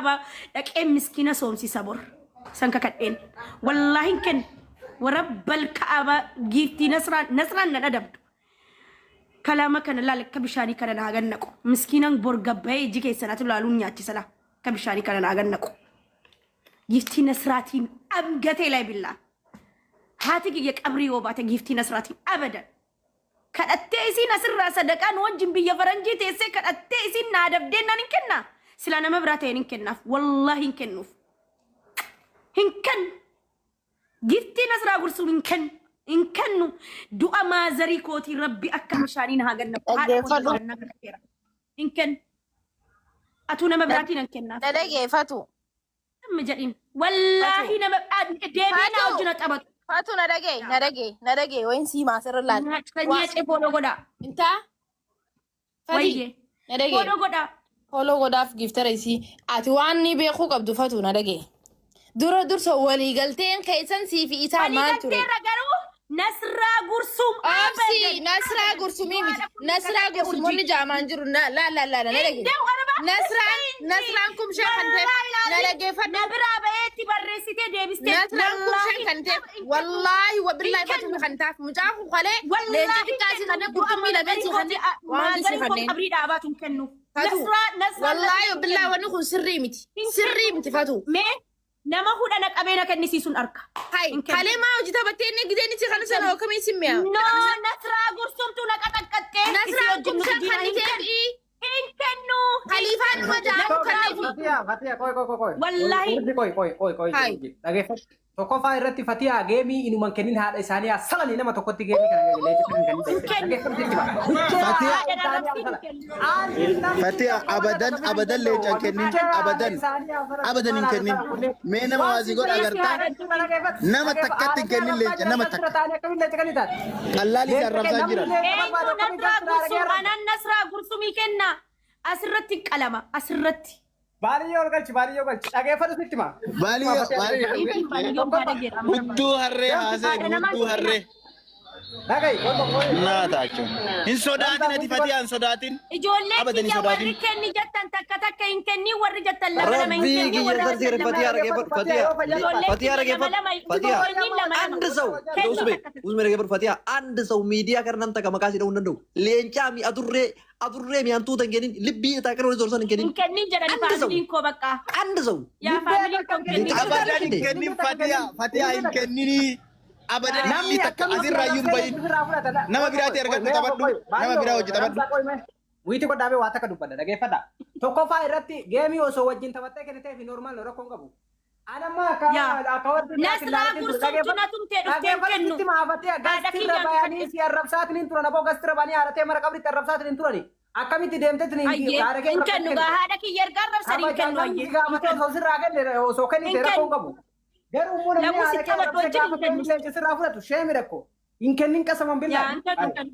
kaabaa dhaqee miskiina soomsisa bor. San kakadheen. Wallaahi hin kennu. Warabbal kaabaa giiftii nasraan nasraan nan adabdu. Kalaama kana laal akka bishaanii kana naa gannaqu. Miskiinan bor gabbayee iji keessanatu laaluun nyaachisa laa. Akka bishaanii kana naa gannaqu. Giiftii nasraatiin amgatee laa billaa. Haati kiyya qabrii yoo baate giiftii nasraatiin abadan. Kadhattee isiin asirraa sadaqaa nu wajjin biyya faranjii teessee kadhattee isiin naa dabdee naan hin kennaa. Silaa nama biraa ta'een hin kennaaf. Wallaahi hin kennuuf. Hin kennu. Giftii Nasraa Gursum hin kennu. Hin kennu. Du'a maazarii kootii rabbi akka bishaanii na haa gannamu. Haadha kootii Dhaggeeffadhu. kadhannaa kadhateera. Hin kennu. Atuu nama biraatiin hin kennaaf. Na dhageeffatu. Amma jedhin. Wallaahi nama deebi'ee naa Fatuu. wajjin haa taphatu. Fatu na dhagee na dhagee na dhagee wayin sii maasirra laal. Sanyii acee fooloo godhaa. Intaa. Fati Wayyee. na dhagee. Fooloo godhaa. Follow godhaaf giftara isii. Ati waan ni beekuu qabdu fatu na dhagee. Dura dursa waliigalteen keessan sii fi isaa maal ture? Waliigalteerra garuu Nasraa Gursum Obsi abadan. Nasraa Gursumii miti. Du'aadha kun Nasraa kakadhe Gursum urjii. wanni jaamaan jiru na la la la la na dhagee. Deemu araba. Nasraan Nasraan kumshaa kan ta'e na dhaggeeffadhu. Na biraa baheetti barreessitee deebistee. Nasraan kumshaan Wallaahi kan ta'e hin wallaahi wabillaahi Hin fatuun kennu. kan taaf mucaa kun kalee leenca Wallaahi xiqqaa si kanneen qurxummii lameen si kanneen waan si Maazarii koo kanneen. qabrii dhaabaatu hin kennu. Fatu Nasraa Nasraa wallaahi hin wabillaahi kennu. wanni kun sirrii miti. Hin Sirrii kennu. miti fatu. Mee nama hudha na qabee na kennisiisuun arka. Hai Hin kennu. kalee maa hojii taphattee inni gideen itti kan sana akkamii si mi'a. No, Nasraa Gursumtuu na qaxaqqaxxee. Isii Nasraan wajjin nuti kumshaan diinaa kan hin ta'eef kennu. Hin kennu. Khaliifaan dhuma jaamu kanneefi. Fatiyaa, Fatiyaa, qoy, qoy, qoy, qoy. Wallaahi. Urji, qoy, qoy, qoy, qoy, Hai. urji. Dhageeffadhu. Tokkoffaa irratti Fatiyaa geemii inuman kennin haadha isaanii haa salanii nama tokkotti geemii kana leenca kan kennin. Hin kennu. Dhageeffadhu sitti hima. Buchee Fatiyaa- haadha isaanii haa salan. Fatiyaa abadan abadan leenca hin kennin abadan abadan hin kennin mee nama waasii godha agartaa Nama takkatti hin kennin leenca, nama takka. Qallaalii si arrabsaa jiran. Eenyu Nasraa Gursum anaan Nasraa Gursumii kenna. Asirratti hin qalama. Asirratti. Baaliyyoo ol galchi, baaliyyoo galchi. Dhageeffadhu sitti hima. Baaliyyoo baaliyyoo Baaliyyoo baala jedhama. hudduu harree haasa'e hudduu harree Dhaga'i, qoy, qoy, qoy. naa taachuun hin sodaatin ati Fatiyaa hin sodaatin Ijoollee Abadan hin kiyya warri sodaatin. kenni jettan takka takka hin kennin warri jettan lama lama hin Rabbii kennin kiyya warri sarsi jettan lama Fatiyaa lama. dhaggeeffadhu Fatiyaa Fatiyaa dhaggeeffadhu Fatiyaa Kennin lama lama. አንድ ሰው Kenni usme takka takka. usme dhaggeeffadhu Fatiyaa አንድ ሰው miidiyaa kana nam takka maqaa ishee dha'uu hin danda'u leencaa mi adurree adurree mi hantuuta hin kennin libbii isaa kana waliin zorsan hin kennin Hin kennin jedhani አንድ ሰው faamiliin koo bakka. አንድ ሰው Yaa faamiliin koo hin kennin. Abadan hin kennin Fatiyaa Fatiyaa hin kenninii abadan Namni illi takka akkamitti asirraa iyyuu hin bahin Nama biraatti argadhu taphadhu. Nama biraa hojii taphadhu. Wiiti godhaabee waa takka dubbadha dhageeffadha. Tokkoffaa irratti geemii osoo wajjin taphattee kenniteef normaal rakkoo hin qabu. Anamma akka Yaa. akka warri Nasraa Gursumtu na tumtee dhuftee hin kennu. Sitti maafatee Haadha gastira kiyyaan bayanii kadhe. si arrabsaatiin turan aboo gastira bayanii haadhatee mara qabritti arrabsaatiin turani. Akkamitti deemteetiin Ayyee haadha kee hin kennu gaa haadha kiyya erga arrabsan hin kennu ayyee. Gaafatee osoo sirraa kenne osoo kennite Hin rakkoo hin kennu. qabu. Garuu immoo namni Lamuu haadha sitti kee taphadhu arrabsee wajjin hin gaafa kennu. leenca sirraa fudhatu sheemi rakkoo. Hin kennin qasaman Yaa billaa. hin kennu hin kennu.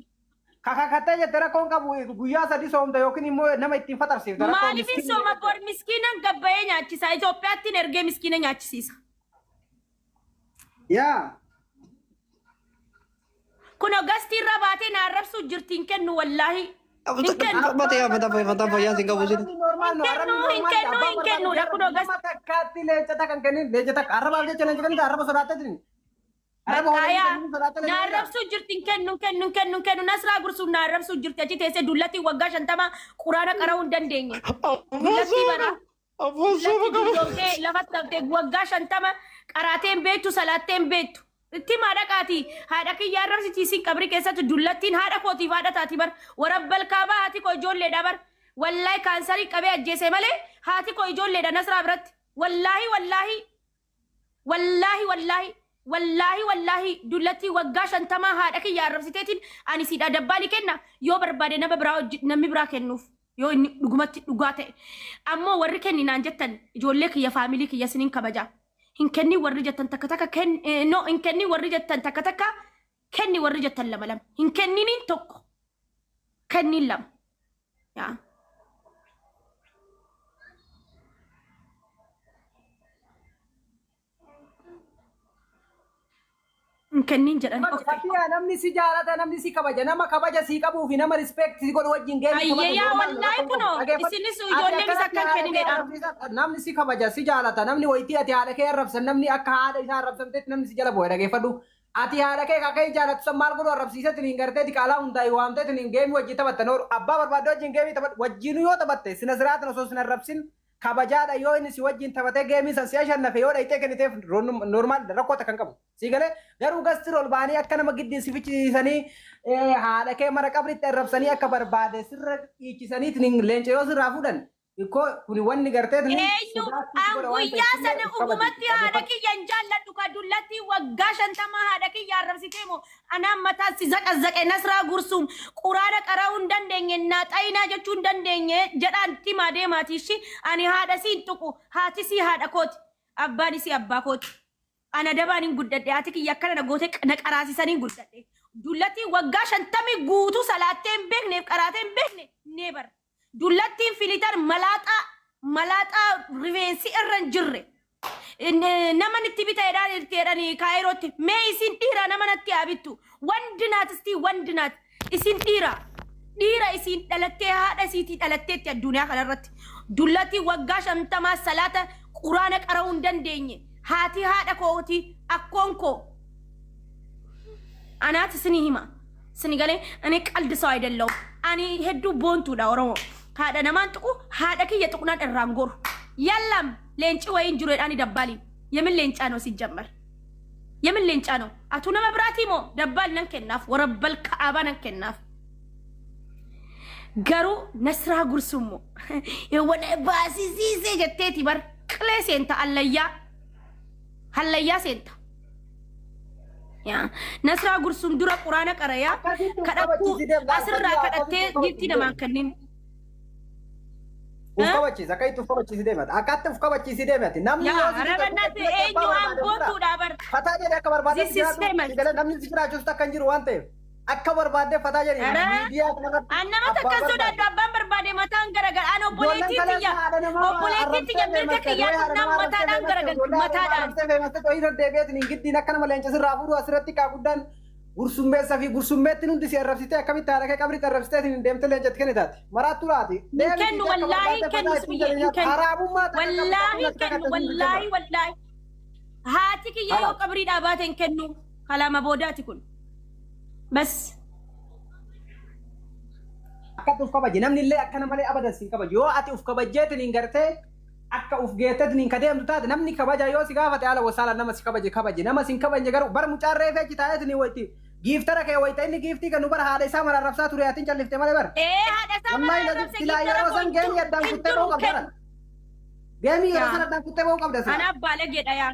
Kakakattee jette rakkoon qabu guyyaa sadii soomta yookiin immoo nama ittiin faxarsiifta rakkoo Maaliif hin sooma bor miskiinan gabbayee nyaachisa. Itoophiyaattiin ergee miskiina nyaachisiisa. Yaa. Kun gastii irra baatee na arrabsuu jirti hin kennu wallaahi. Hin kennu. Fatiyaa mataa mataa fayyaa sin qabu sin Normaal no Hin kennu, hin kennu, hin kennu. Kunoo gas- Nama takkaatti leenca takka hin kennin leenca takka arrabaaf jecha leenca kennita arraba sodaattee jirin. Arraba Bakka hoolaa yaa hin sodaattee na leenca kennita. arrabsuu jirti hin kennu hin kennu hin kennu hin kennu Nasraa Gursum na arrabsuu jirti achi teessee dullattii waggaa 50 quraana qara'uu hin dandeenye. Dullattii bara dullattii dulloomtee lafatti haftee waggaa 50 qaraateen beektu salaatteen beektu. Itti maa dhaqaati haadha kiyya arrabsiti isin qabrii keessatti dullattiin haadha kootiif haadha taati bar warabbal kaabaa haati koo ijoolleedha bar wallaahi kaansarii qabee ajjeese malee haati koo ijoolleedha Nasraa biratti wallaahi wallaahi Wallaahi wallaahi wallaahi wallaahi dullattii waggaa shantamaa haadha kiyya arrabsiteetiin ani siidha dabbaa ni kenna yoo barbaade nama biraa hojji namni biraa kennuuf yoo inni dhugumatti dhugaa ta'e ammoo warri kenni naan jettan ijoollee kiyya faamilii kiyya isiniin kabaja hin kennin warri jettan takka takka kenn no hin kennin warri jettan takka takka kenni warri jettan lama lama hin kenniniin tokko kenniin lama yaa. Hin Kennin jedhani. Okay. Fatiyaa, namni si jaalata, namni si kabaja, nama kabaja si qabuu fi nama respect si godhu wajjin geemii. Ayyee yaa wallaahi, kunoo isinis ijoolleenis akka hin kenninedha. Namni si kabaja, si jaalata, namni wayitii ati haadha kee arrabsan, namni akka haadha isaa arrabsamteetti namni si jala bu'e, dhageeffadhu. Ati haadha kee akka jaalatu san maal godhu arrabsiisetti hin gartee diqaalaa hundaa'e waamteetti hin geemii wajjin taphattan, abbaa barbaadde wajjin geemii taphadhu. Wajjinuu yoo taphatte sina siraatin osoo sin arrabsin kabajaadha yoo inni si wajjin taphatee geemii san si ashannafe, yoo dhayitee kenniteef normal, rakkoo takka hin qabu. Si galee? Garuu gasti ol ba'anii akka nama giddiin si fichisiisanii, haadha kee mara qabritti arrabsanii, akka barbaade sirra dhiichisaniitiin leenca yoo sirraa fuudhan, ikkoo kuni wanni gartee. Eenyu an guyyaa sana dhugumatti haadha kiyya hin jaalladhu ka dullatti waggaa 50 haadha kiyya arrabsitee moo anaan mataa si zaqazzaqe? Nasraa Gursuum quraana qara'uu hin dandeenye, naa xayinaa jechuu hin dandeenye jedhaan timaa deemaati. Ishi ani haadha sii hin tuqu. Haati sii haadha kooti, abbaan isii abbaa kooti. Ana dabaan hin guddadhe. Haati kiyya akkana na goote na qaraasisanii hin guddadhe. Dullattiin waggaa 50 guutuu salaattee hin beekneef qaraatee hin beekne neebar. Dullattiin filitar malaaxaa malaaxaa rifeensi irra hin jirre. Nama itti bitaadhaan itti jedhanii Kaayirootti. Mee isin dhiira nama natti haa bittu. Wandi naat istii wandi naat isin dhiira. Dhiira isin dhalattee haadha isiitii dhalatteetti addunyaa kanarratti. Dullattiin waggaa 50 salaata quraana qara'uu hin dandeenye. Haati haadha kooti, akkoon koo. Anaat isinii hima. Sini galee ani qaldi ሰው አይደለሁም. Ani hedduu boontuudha Oromoo. Haadha namaan tuqu, haadha kiyya tuqnaan irraan goru. Yallam, leenci wayiin jiru jedhaani dabbaaliin. የምን leencaa ነው ሲጀመር? የምን leencaa ነው? Atuu nama biraatii moo dabbaal nan kennaaf, warabbal ka'aabaa nan kennaaf. Garuu Nasraa Gursummoo wana baasisiisee jetteeti bar qilee seenta, allayyaa hallayyaa seenta. Yaa Nasraa Gursum dura quraana qarayaa kadhattuu asirraa kadhattee giiftii namaan kennin. Uf kabachiisa, akka itti uf kabachiisi deemati. Akkatti uf kabachiisi deemati. Namni Yaa yoo si rabannatti eenyu aangoottuudha bar. Fataa jedhee akka barbaade This is famous. namni si jiraachuus takka hin jiru waan ta'eef akka barbaadde fataa jedhee Ara. miidiyaa kanarratti. An nama takka hin sodaadhu, abbaan barbaade mataan garagala. An obboleettii tiyya, obboleettii tiyya mirga kiyyaa tunnaan mataadhaan garagalti, mataadhaan. Giddiin akka nama leenca sirraa fuudhu asirratti kaa guddaan gursummeessa fi gursummeettiin hundi si arrabsitee akkamitti haadha kee qabritti arrabsitee deemtee leencatti kennitaati. Maraattuu laati. Hin kennu, wallaahi hin kennu, sumiyye hin kennu. Haraamummaa. Wallaahi hin kennu, wallaahi, wallaahi. Haati kiyya yoo qabriidhaa baate hin kennu. Kalaama boodaati kun. Bas. Akkatti uf kabaji, namni illee akkana malee abadan sin kabaju. Yoo ati uf kabajjeetiin hin gartee akka uf geetteetiin hin kadeemtu taate, namni kabaja yoo si gaafate haala wasaala nama si kabaje kabaje, nama sin kabajne garuu bara mucaan reefee achi taa'eetiin wayitti giiftara kee wayita inni giiftii kennu bara haadha isaa mara arrabsaa ture, atiin callifte malee bara. Ee, haadha isaa Wallahi mara arrabse. Silaa giiftara yeroo san koo geemii addaan hin kuttee jiru ba'uu qabda. kennu. Geemii yeroo Yaa. san addaan kuttee ba'uu qabda sila. Anaaf baalageedha yaa.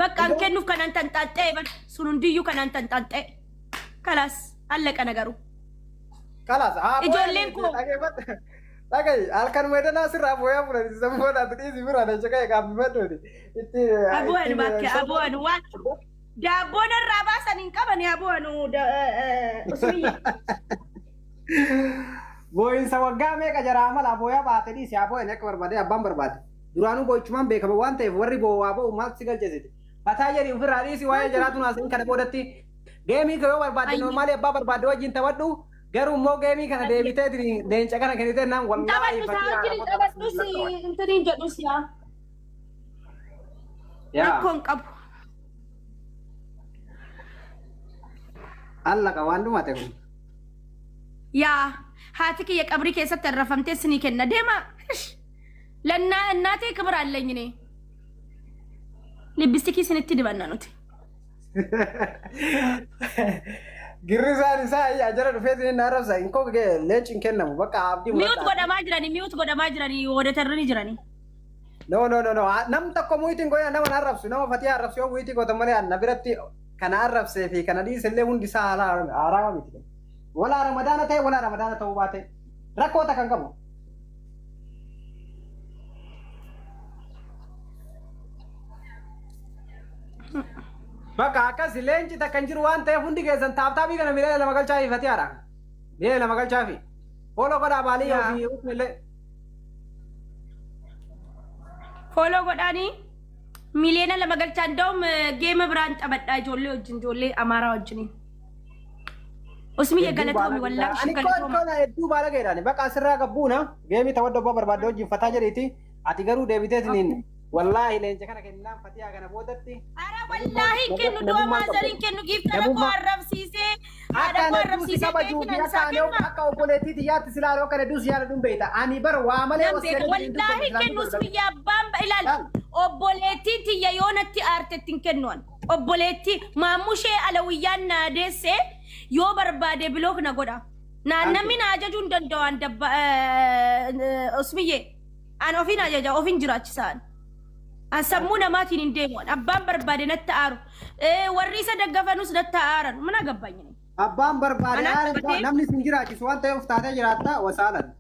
Bakka an kennuuf kanan tanxaxxee bar sun hundiyyuu kanan tanxaxxee. Kalaas, allaqa na garuu. Kalaas haa. Ijoolleen koo. Dhagayi, halkan meedanaa sirraa booyaa fudhati sammuudhaatti dhiisi bira na caqee qaabbifadhuuti. Itti. Aboo anu bakke, aboo anu waan daabboon irraa baasan hin qabani, aboo anu usumiyya. Boo'insa waggaa meeqa jaraa mala booyaa baate dhiisi, haa boo'an akka barbaade abbaan barbaade. Duraanuu boo'ichumaan beekama waan ta'eef warri boo'aa boo'u maaltu si galchesiti. Fataa jedhi ofirraa dhiisi, waa'ee jaraatu naasa'in. Kana boodatti geemii yoo barbaadde normaalii abbaa barbaadde wajjin taphadhu, garuu immoo geemii kana deebitee leenca kana kennitee naan wallaahi. Taphadhu isaa wajjin taphadhus intiniin jedhus yaa. Rakkoon qabu. Allaqa waan dhumate kun. Yaa haati kiyya qabrii keessatti arrafamtee sinii kenna deema. Lannaa እናቴ ክብር አለኝ እኔ ሊፕስቲክ isinitti dibanna nuti. Girrisaan isaa ajara dhufee sinin na arrabsa. Inkoo leenci hin kennamu bakka abdii. Mute godhamaa jirani, mute godhamaa jirani, wadatarrani jirani. No, no, no, no, nam tokko muyitiin godhina. Nama na arrabsu, nama fatii arrabsu yoo muyitii gootan malee na biratti kana arrabsee fi kana dhiise illee hundi isaa haaraama miti. Walaa Ramadaana ta'e, walaa Ramadaana ta'uu baate rakkoo takka hin qabu. Bakka akkas leenci takka hin jiru waan ta'eef hundi keessan tap tapii kana 2 miliyoona galchaafi fatiyaadha. 2 miliyoona galchaafi. Follow godhaa baalii ofii illee. Follow godhaanii. Miliyoona 2 galchaa እንደውም game biraan taphadhaa ijoollee wajjin, ijoollee Amaaraa wajjiniin. Usmiyya, galatoomi, wallaahi Ani galatooma. koon hedduu baala gaheedhaan bakka asirraa qabbuuna game taphadhu, abbaa barbaadde wajjin fataa jedhiiti. Ati garuu deebiteetiniin wallaahi leenca kana kennaan fatiyaa kana boodatti. Ara wallaahi kennu, du'a maazariin kennu, giiftara koo arrabsiisee, haadha Akka koo ani hedduu si arrabsiisee kabajuu fi beekinan akka isaa ani kenna. akka obboleettii xiyyaatti si ilaalu, akka hedduu si yaadadhu hin beekta. Ani bar waa malee Nan beeka, wallaahi kennu. Usmiyya, abbaan ilaal, obboleettii tiyya yoo natti aarte ittiin kennu an. Obboleettii maammushee alawiyyaan naa deesse yoo barbaade block na godha. Naan namni na ajajuu hin danda'u an dabba Usmiyyee. An ofiin ajaja, ofiin jiraachisaan. An sammuu namaatiin hin deemu. Abbaan barbaade natti aaru. Warri isa daggafanus natti aaran. Mana gabbaanyini. Abbaan barbaade Anaa aara qabatee- namni sin jiraachisu waan ta'eef taatee jiraatta wasaalan.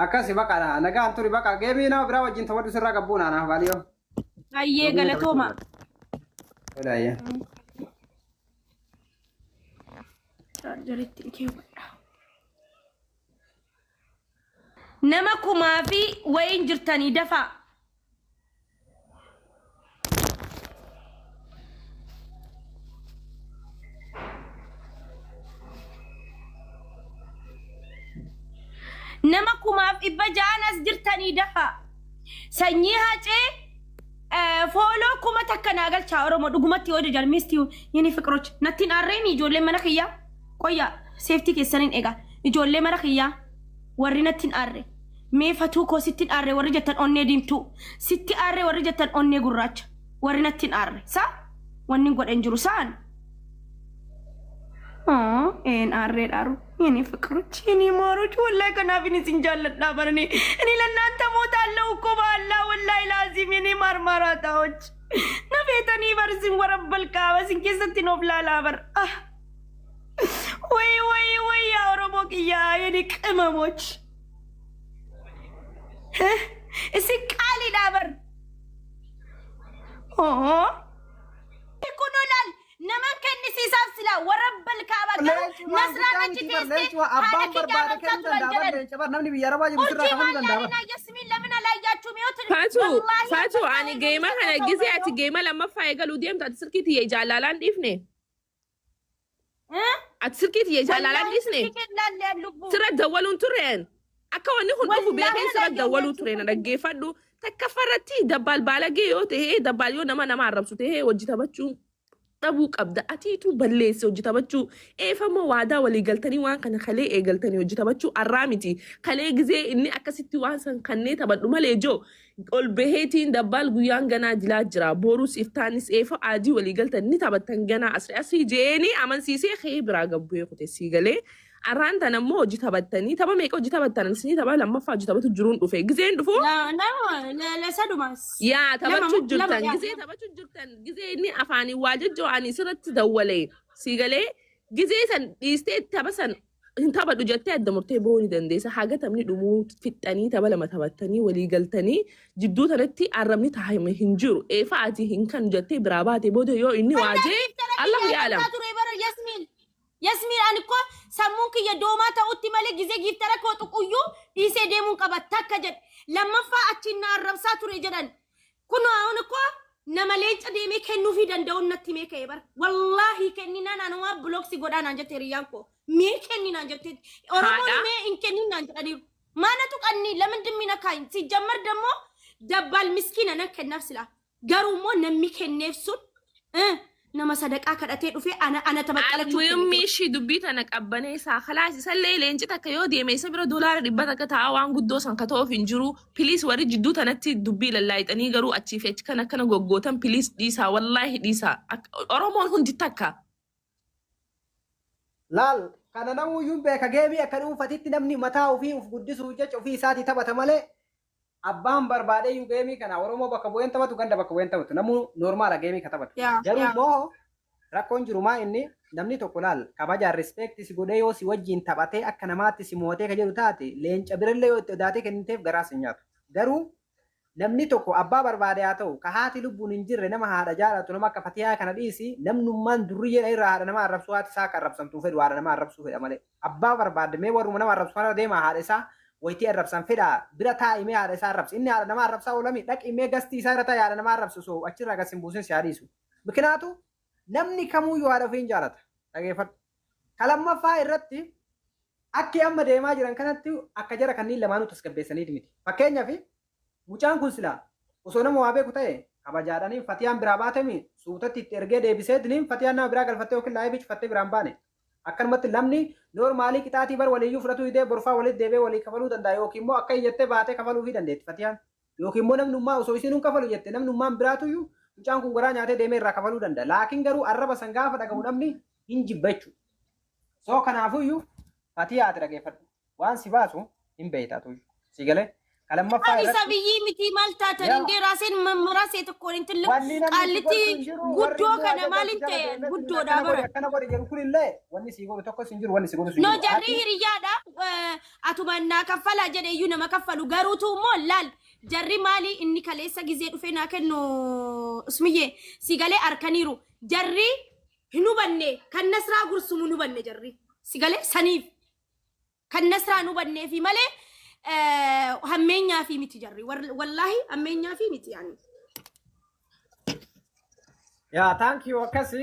Akkasi baqa nagaan turi, baqa game nama biraa wajjin taphadhu, sirraa qabbuun anaaf baaliyoo. Ayyee, galatooma. Tolaayyee. Chaarjaritti keewwadha. Nama kumaa fi wayiin jirtanii dafaa. Nama 1600 as jirtanii dafaa. Sanyii hacee follow 1000 naa galchaa. Oromoo, dhugumatti yoo jalmisti yini fiqiroch nattiin arreemi. Ijoollee mana kiyyaa qoyya, safety keessaniin egaa. Ijoollee mana kiyyaa warri nattiin arre, mee fatuu koo sittiin arre warri jettan onnee diimtuu, sitti arre warri jettan onnee gurraacha. Warri nattiin arre sa wanni godhan jiru sa'an een arree dhaaru የኔ ፍቅሮች፣ የኔ ማሮች፣ ወላሂ kanaafin isin jaalladhaa barani. እኔ ለእናንተ ሞታለሁ እኮ በአላህ፣ ወላሂ ላዚም፣ የኔ ማርማራታዎች nafeetanii bar isin warabbal kaaba isin keessatti noof laalaa bar. ወይ ወይ ወይ ያ ኦሮሞ ቅያ፣ የኔ ቅመሞች፣ isin qaaliidha bar. Kun olaal nama kennisiisaaf sila warabbal kaaba garuu Nasraan achi teessee haadha Abbaan kiyya barbaade arrabsaa kennuu turan danda'a. jedhan. Leenca bar namni biyya arabaa jiru sirraa Urjii kafaluu maal danda'a. yaalina Yasmiin ለምን አላያችሁም? ይኸው Faatu, wallahi Faatu, abbaan ani game kana gisee ati game lammaffaa eegaluu deemtu ati silkii tiyya jaalalaan dhiifne. Ati silkii tiyya jaalalaan dhiisne. Sirra dawwaluun tureen. Akka wanni kun dhufu beekeen sirra dawwaluu ture, na dhaggeeffadhu. Takka farratti dabbaal baalagee yoo ta'e, dabbaal yoo nama nama arrabsu ta'e, hojii taphachuu dhabuu qabda. Atiitu balleesse hojii taphachuu. Eefamoo waadaa walii galtanii waan kana kalee eegaltanii hojii taphachuu arraa miti. Kalee gizee inni akkasitti waan san kannee taphadhu malee joo ol baheetiin dabbaal guyyaan ganaa jilaa jira. Boruus iftaanis eefa aadii walii galtan ni taphattan ganaa asri asii jeeni amansiisee ka'ee biraa gabbu'ee kute sii galee. Arraan tan ammoo hojii taphattanii tapha meeqa hojii taphattan? Isinii tapha lammaffaa hojii taphatu jiruun dhufe. Gizeen dhufu Lasadumas. Yaa taphachuu Lama, jirtan yaa. Gizee taphachuu jirtan, gizee inni afaanii waa jajjoo ani sirratti dawwalee sii galee, gizee san dhiistee tapha san hin taphadhu jettee adda murtee bahuu ni dandeessa. Haga taphni dhumuu fixxanii tapha lama taphattanii walii galtanii jidduu tanatti arrabni taa'ame hin jiru. Eefa ati hin kan jettee biraa baate booda yoo inni waajee Allahu yaalam. Ture bara Yasmiin. Yasmiin, ani ko sammuun kiyya doomaa ta'utti malee gizee giiftara koo tuquyyuu dhiisee deemuun qaba takka jedhe. Lammaffaa achiin na arrabsaa ture jedhan. Kun አሁን እኮ nama leenca deemee kennuufii danda'uun natti mee ka'e bara. Wallaahi kenninaan anumaa block si godhaa naan jette hiriyyaan koo. Mee kenninaan jette. Oromoon Haadha. mee hin kenninaan jedhaniiru. Maana tuqanni ለምንድን የሚነካኝ? ሲጀመር ደግሞ ደባል ምስኪና nan kennaaf sila. Garuu immoo namni kenneef sun nama sadaqaa kadhatee dhufee ana tabaqqalachuu. Almuhimmi ishii dubbii tana qabbaneessaa khalaas isallee leenci takka yoo deeme isa bira $100 ta'a, waan guddoo san ka ta'uuf hin jiru. Please, warri jidduu tanatti dubbii lallaayixanii garuu achii fi achi kana akkana goggootan, please dhiisaa, wallaahi dhiisaa. Oromoon hundi takka. Laal, kana namuyyuu beeka, game akka dhuunfatitti namni mataa ofii uf guddisuuf jecha ofii isaatii taphata malee abbaan barbaade iyyuu game kana Oromoo bakka bu'een taphatu, ganda bakka bu'een taphatu, namuu normal game ka taphatu. Garuu immoo rakkoon jiru maa inni namni tokko laal kabajaan respect si godhee yoo si wajjin taphatee akka namaatti si mo'atee ka jedhu taate, leenca birallee yoo itti odaatee kenniteef garaa si nyaatu. Garuu namni tokko abbaa barbaade haa ta'u, ka haati lubbuun hin jirre, nama haadha jaalatu, nama akka fatiyaa kana dhiisi, namnummaan durriyyee irraa haadha nama arrabsuu, haati isaa akka arrabsamtuu fedhu, haadha nama arrabsuu fedha malee abbaa barbaade mee warruma nama arrabsu kana deema haadha isaa Waytii arrabsan fedhaa bira taa'imee haadha isaa arrabsi. Inni haadha namaa arrabsaa oolami dhaqimee gastii isaa irra taa'e haadha namaa arrabsu osoo achirraa gas hin buusin si haa dhiisu. Mikinaatu namni kamuyyuu haadha ofii hin jaalata. Dhageeffadhu. Ka lammaffaa irratti akki amma deemaa jiran kanatti akka jara kanneen lamaanuu tasgabbeessaniiti miti. Fakkeenyaaf mucaan kun silaa osoo nama waa beeku ta'e kabajaadhaniin fatiyaan biraa baatemi suutatti itti ergee deebiseetiniin fatiyaan nama biraa galfattee yookiin laayivii cufattee biraan baane. Akkanumatti namni noormaalii qixaatii bar waliiyyuu fudhatuu didee borfaa walitti deebi'ee walii kafaluu danda'a yookiin immoo akka iyyattee baatee kafaluufii dandeetti fatiyaan. Yookiin immoo namnummaa osoo isiin hin kafalu jette namnummaan biraatuyyuu mucaan kun garaa nyaatee deemee irraa kafaluu danda'a. Laakiin garuu arraba san gaafa dhagahu namni hin jibba jechuudha. So kanaafuyyuu fatiyaa ati dhageeffadhu. Waan si baasu hin beektaatuyyuu. Si galee? Ka lammaffaa Ani irratti sabiyyii miti maal taatan yaa indee raaseen mammarasee tokkoon hin tilliqu. wanni namni si Qaallitti godhu hin jiru warri guddoo immoo kana ajaja maal si hin jala ta'e deemee tuni guddoodha akkana godhi bara. akkana godhi jedhu kunillee wanni si godhu tokkos hin jiru wanni si godhus hin No jiru. jarri Ati hiriyyaadha. Atuma naa kaffalaa jedhe iyyuu nama kaffalu garuutu immoo laal jarri maali inni kaleessa gizee dhufee naa kennu usmiyyee si galee arkaniiru jarri hin hubanne kan nasraa gursumu hin hubanne jarri si galee saniif kan nasraa hin hubanneefi malee hammeenyaa fi miti jarri wallaahi hammeenyaa fi miti yaani. Yaa thank you akkasi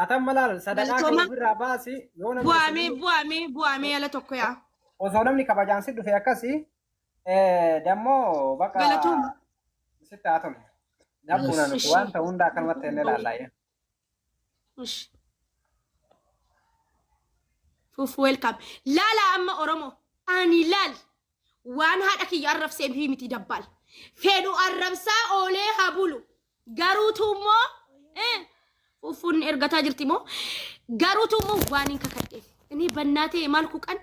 atan malaal sadaqaa kee Galatooma ofirraa baasi yoo namni bu'aamee bu'aamee bu'aamee ala tokko yaa. osoo namni kabajaan si dhufe akkasi dammoo bakka Galatooma. sitti haa tolu. Nabbuuna nuti Ishi. waan ta'u hunda akkanumatti inni ilaalla. Ishi. Fufu welcome. Laala amma Oromoo ani laal waan haadha kiyya arrabsee fi miti dabbaal. Fedhu arrabsaa oolee haa bulu. Garuutu immoo fufuun ergataa jirti immoo garuutu immoo waan hin kakadheef. እኔ በእናቴ የማልኩ ቀን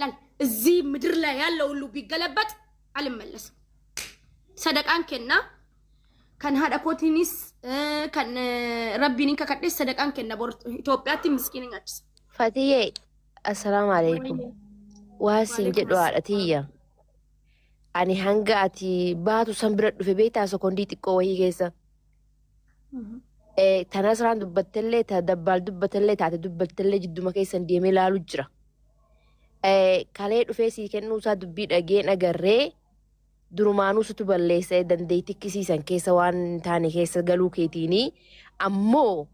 ላል እዚህ ምድር ላይ ያለው ሁሉ ቢገለበጥ አልመለስም። ሰደቃን ኬና kan haadha kootiinis kan rabbiin hin kakadhes sadaqaan kenna bor Itoophiyaatti miskiin hin nyaachisa. Fatiyyee, assalaamu alaikum. Waa siin jedhu haadha tiyya. Ani hanga ati baatu san bira dhufe beektaa sekondii xiqqoo wayii keessa. Ta Nasraan dubbattellee, ta Dabbaal dubbattellee, taate dubbattellee jidduma keessan deemee laalu jira. Kalee dhufee sii kennuu isaa dubbii dhageen agarree durumaanuu situ balleessee dandeettii kisiisan keessa waan hin taane keessa galuu keetiini. Ammoo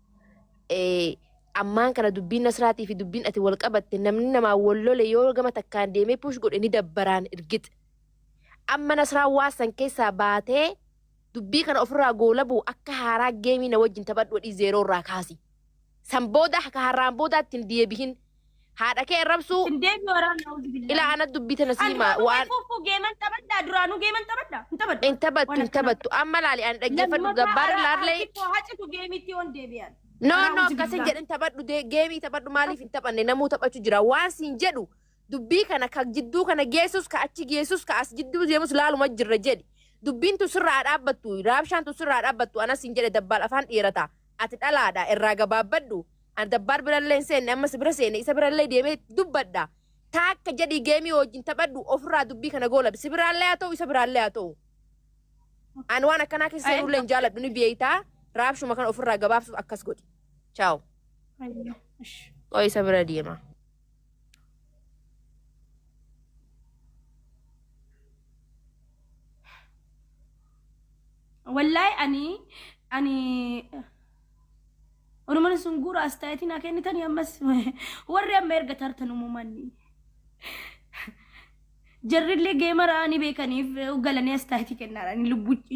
ammaan kana dubbiin Nasraatii fi dubbiin ati wal qabatte namni namaa wal lole yoo gama takkaan deemee push godhe ni dabbaraan irgit. Amma Nasraan waa san keessaa baatee dubbii kana ofirraa goolabuu akka haaraa geemii na wajjin taphadhu wadhii zeeroo irraa kaasi. San booda akka harraan boodaatti hin deebihin. Haadha kee arrabsuu Hin deebi'u waraana auzu ilaa billaahi. ana dubbii tana An siima duraanuu waan fuufuu geeman taphadhaa duraanuu geeman taphadhaa hin taphadhu. hin taphattu Waan hin akkanaa. taphattu amma laali ani dhaggeeffadhu Lammataa gabbaara araa laallee harki koo hacitu geemitti yoon deebi'an. No, Araa no, auzu akkas hin billaahi. jedhin taphadhu geemii taphadhu maaliif hin taphanne namuu taphachuu jira waan siin jedhu dubbii kana ka jidduu kana geessus ka achi geessus ka as jidduu deemus laaluma jirra jedhi dubbiin tu sirraa dhaabbattu raabshaan tu sirraa dhaabbattu anas siin jedhe dabbaal afaan dheerata ati dhalaadha irraa gabaabbadhu ani dabbaal birallee hin seenne ammas bira seenne isa birallee deemee dubbadha taakka jedhi geemii wajjin taphadhu ofirraa dubbii kana goolabi si biraallee haa ta'u isa biraallee haa ta'u ani waan akkanaa keessa seenullee hin jaaladhu ni beeytaa raabshuma kana ofirraa gabaabsuuf akkas godhi chaaw qoy isa bira deema. Wallahi ani Oromoon sun guura as ta'eetiin haa kennitanii ammas warri amma erga tartan uumamanni. Jarrillee geemara ni beekaniif galanii as ta'eetii kennaadha.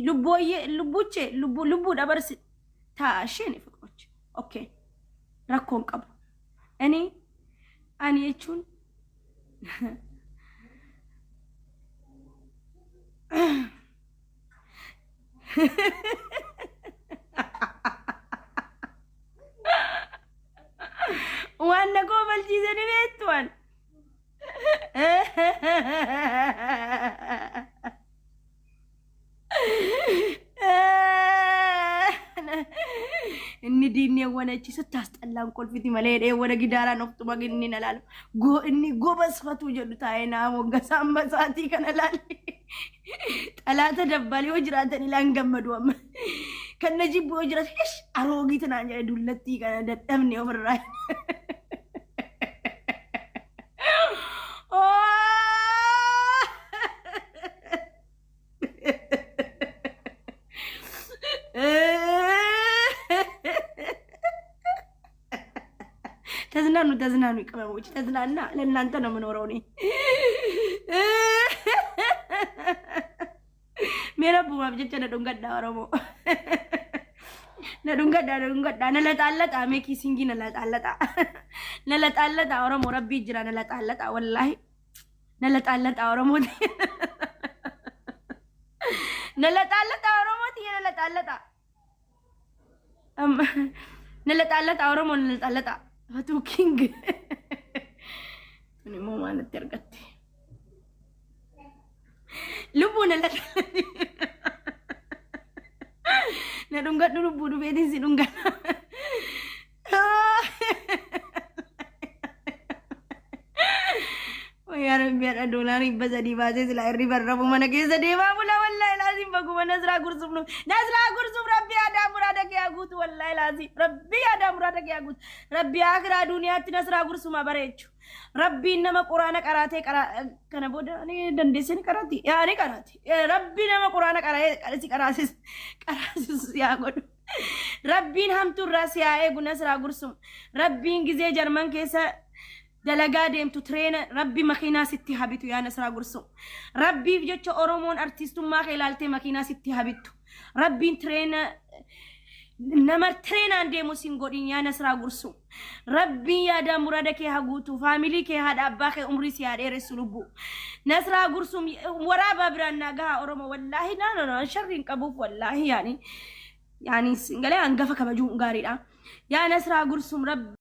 Lubbuuche lubbuudha barsi ta'a isheen fiqroche. Okay. Rakkoon qabu. Ani jechuun waan na kofalchiisanii beektu waan. Inni diinni achi sitti asxallaan kolfiti malee dheewwana gidaaraan oftuma inni na laalu. Inni gobasfatu jedhu taa'ee naa moggasaa amma sa'aatii kana laale. Xalaata dabbalee yoo jiraatan ilaan gammadu amma. Kan na jibbu yoo jiraatan ish aroogii tanaan jedhe dullattii kana dadhabne ofirraa. ተዝናኑ ተዝናኑ፣ ቅመሞች ተዝናና። ለእናንተ ነው የምኖረው እኔ። Mee rabbumaaf jecha na dhungadhaa Oromoo. Na dhungadhaa, na dhungadhaa, na laxaallaxaa, mee kissingii na laxaallaxaa. Na laxaallaxaa Oromoo, rabbii jira, na laxaallaxaa wallaahi. Na laxaallaxaa Oromoo. Na laxaallaxaa Oromoo tiyya, na laxaallaxaa. Amma na laxaallaxaa Oromoo, na laxaallaxaa. Fatuu King. Tuni immoo maal natti argatte? Lubbuu na laxaallaxaa. Na dhungadhu lubbuu, dhufeetiin si dhungadha. Yaa Rabbi, haadha doolaarii 300 baasee silaa irri barrafu mana keessa deemaa bula. Wallaahi laasiin baguma Nasraa Gursum nu Nasraa Gursum, Rabbi yaadaa muraada kee haa guutu. Wallaahi laasiin Rabbi yaadaa muraada kee haa guutu. Rabbi akiraa duniyaatti Nasraa Gursuma bareechu. Rabbiin nama quraana qaraatee qaraa kana booda ni dandeessee ni qaraati, yaa ni qaraati. Rabbi nama quraana qara'ee si qaraasis qaraasis yaa godhu. Rabbiin hamtuu irraa si haa eegu Nasraa Gursum. Rabbiin gizee Jarman keessa dalagaa deemtu tireena Rabbi makiinaa sitti habitu yaa Nasraa Gursum. Rabbiif jecha Oromoon artiistummaa kee ilaaltee makiinaa sitti habittu. Rabbiin tireena nama tireenaan deemu sin godhin yaa Nasraa Gursum. Rabbiin yaadaa murada kee haa guutu. Faamilii kee, haadha abbaa kee umrii si haa dheeressu lubbuu. Nasraa Gursum, waraabaa biraan naa gahaa Oromoo. Wallaahi naannoo sharri hin qabuuf, wallaahi yaani yaani galee hangafa kabajuun gaariidha. Yaa Nasraa Gursum, Rabbi.